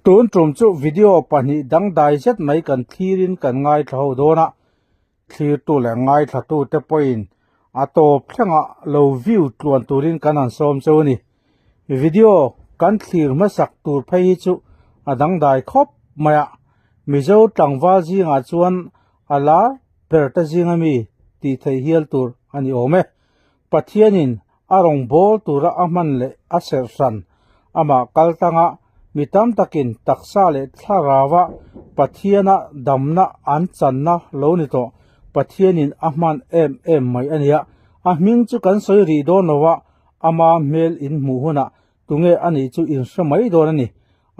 Tun tum chu video pahnih dangdai zet mai kan thlirin kan ngaithla ho dawn a, thlirtu leh ngaithlatute pawhin a tawp thlengah lo view tluan turin kan han sawm cheu a ni. Video kan thlir hmasak tur phei hi chu a dangdai khawp mai a, Mizo tlangval zingah chuan a lar ber te zinga mi tih theih hial tur a ni awm e. Pathianin a rawngbâwl tura a hman leh a serh hran. Amah kal tanga mi tam takin taksa leh thlarauva Pathiana damna an channa lo ni tawh Pathianin a hman em em mai a nia. A hming chu kan sawi rih dawn lo a, ama hmel in hmuh hunah tunge a nih chu in hre mai dawn a ni.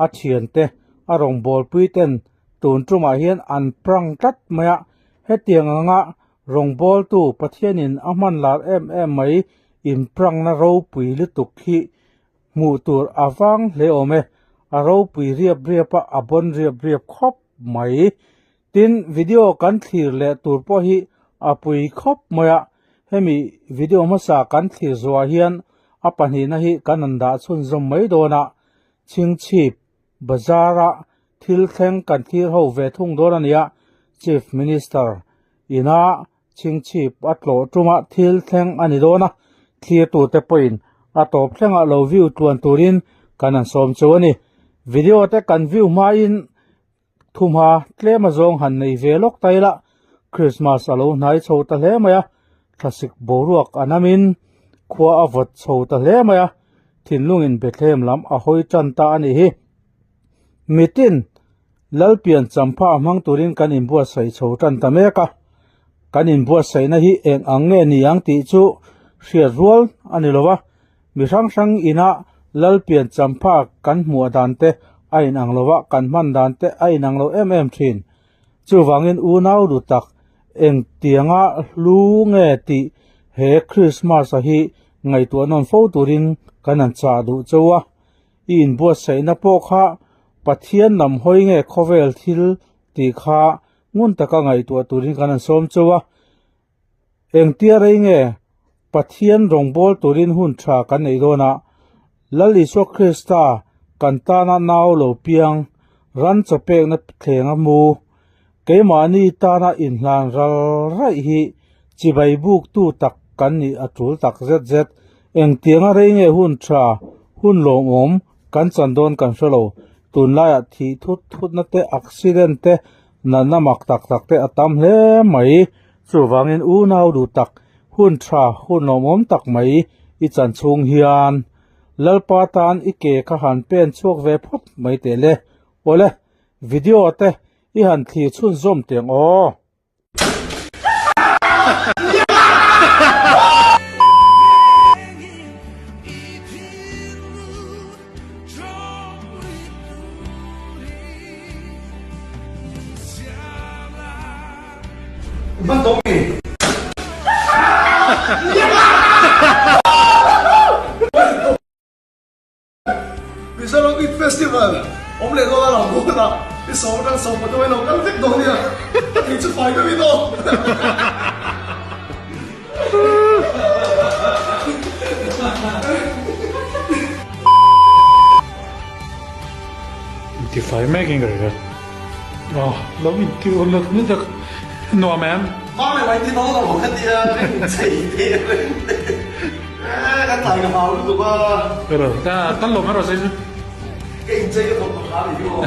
A thiante, a rawngbâwlpui ten tun tumah hian an prang tlat mai a, hetiang anga Rawngbawltu Pathianin a hman lar em em mai inprangna ropui lutuk hi hmuh tur a vang hle awm e, a ropui riap riap a, a bawn riap riap khawp mai. Tin, video kan thlir leh tur pawh hi a pui khawp mai a, hemi video hmasa kan thlir zuah hian a pahnihna hi kan han dah chhunzawm mai dawn a, chhingchhip Bazar-a thil thleng kan thlir ho ve thung dawn a nia, Chief Minister ina chhingchhip a tlawh tuma thil thleng a ni dawn a, thlirtute pawhin a tawp thlengah lo view tluan turin kan han sawm chu a ni. Video te kan view hmain thumha tlem azawng han nei ve lawk ta ila, Christmas a lo hnai chho ta hle mai a, thlasik boruak a namin khua a vawt chho ta hle mai a, thinlungin Bethlehem lam a hawi tan ta a nih hi. Mitin Lalpian champha hmang turin kan inbuatsaih chho tan ta mek a, kan inbuatsaihna hi eng ang nge ni ang tih chu hriat rual a ni lo va, mi hrang hrang ina Lalpian champha kan hmuah dan te a inang lo va, kan hman dan te a inang lo em em thin. Chuvangin unau du tak engtianga hlu nge tih he Krismas-a hi ngaihtuah nawn fo turin kan han chah duh chauh a. I inbuatsaihna pawh kha Pathian lam hawi nge khawvel thil tih kha ngun taka ngaihtuah turin kan han sawm chauh a. Engtia rei nge Pathian rawngbâwl turin hun ṭha kan neih dawn a, Lal Isua Krista kan tana nau lo piang, ran chawpekna thleng a mu, keimahni tana inhlan ral raih hi chibai buktu tak kan nih a ṭul tak zet zet. Engtianga rei nge hun ṭha, hun lawmawm kan chan dawn kan hre lo. Tunlaiah thih thut thutna te, accident te, natna mak tak tak te a tam hle mai. Chuvangin unau duh tak, hun tha, hun lawmawm tak mai i chan chhung hian Lalpa tan i ke kha han pen chhuak ve phawt mai teh le. Awle, video te i han thlir chhunzawm teh ang aw. Hman tawh mi? Mizoram Youth Festival awm leh dawn a lo dawn a, i sawm atang sawm pawh te lo kal vek dawn nia, ka thei chu fai deuhin aw. Intifai mek in ka hria. Aw lo inti ur lut ni tak nuam em? Hmang leh mai ti dawn lo ka tia ring chei teh reng e kan tlai ka hau lutuk a. Ero ta kan lawm erawh sei chu. Ka inchei ka thawk tawh hla ni hi aw.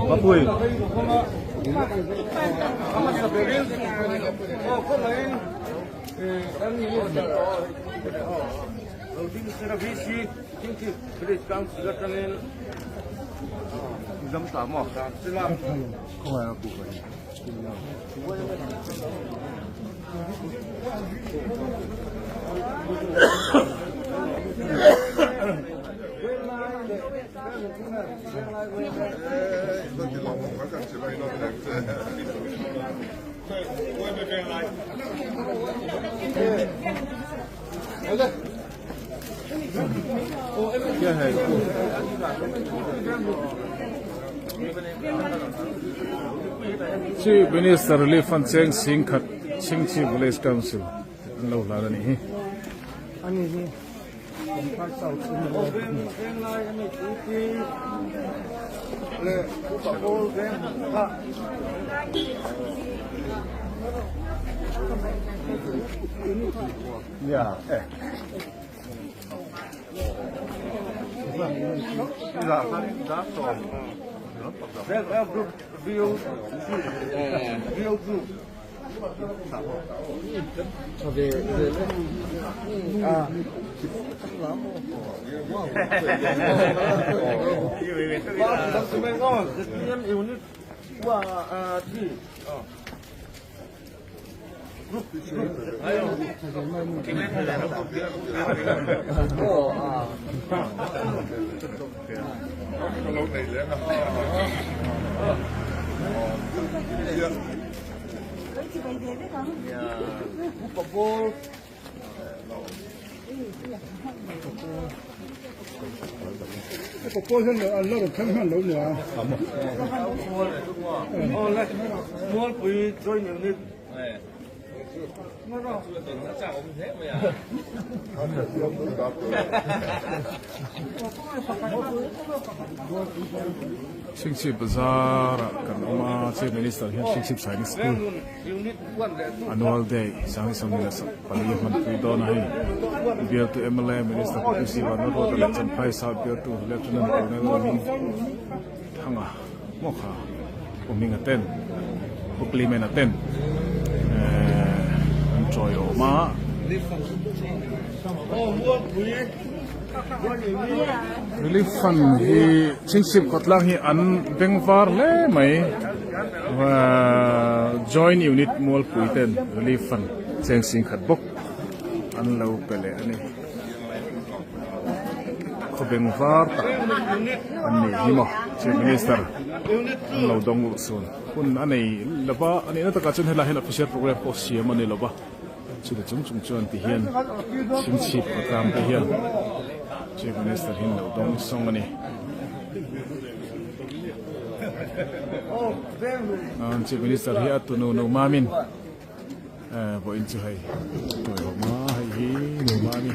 Mapui. Chief Minister Relief Fund cheng singkhat Chhingchhip Village Council an lo hlan a nih hi. Chhingchhip bazar ah kan awm a Chief Minister hian Chhingchhip Sainik School Annual Day sang sawmhnih leh pali hmanpui dawn a hei bialtu mla Minister Pu P C Vanlalruata leh Champhai South bialtu Lieutenant Colonel Hming Thanga maw kha Pu Hminga ten Pu Clement-a ten an tawiawm a. Relief Fund hi Chhingchhip khawtlang hi an bengvar hle mai Joint Unit Mualpui ten Relief Fund cheng singkhat bawk an lo pe leh a ni. Khaw bengvar tak an nei hi maw Chief Minister an lo dawng luh sun hun a nei lova a nihna takah chuan helaiah hian official programme pawh siam a ni lova chuti chung chung chuan ti hian chhingchhip khawtlang te hian Chief Minister hi an lo dawng sawng a ni. Chief Minister hi a tunu nu mamin. Vawiin chu hei tawi awm a hei hi nuam a ni.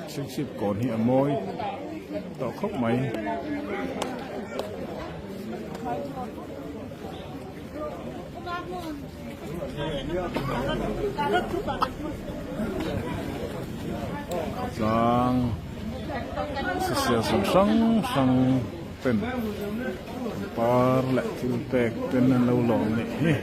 Chhingchhip kawn hi a mawi tawh khawp mai. Tlang sisial sawm hrang hrang ten pangpar leh thil pek ten an lo lawm a nih hi.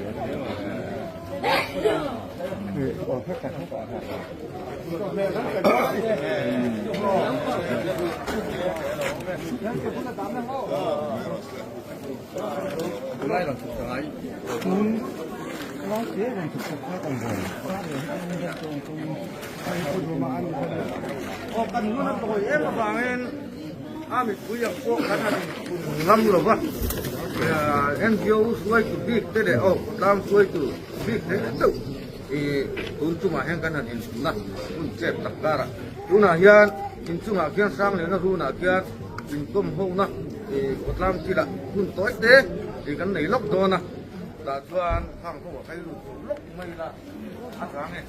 I tun chungah hian kan han inchhun a, hun chep tak karah tunah hian inchungah khian Sangliana runah khian inkawm hona i khawtlang thilah hun tawi te i kan nei lawk dawn a, tah chuan khang ho a kai lut tur lawk mai ila a tang e.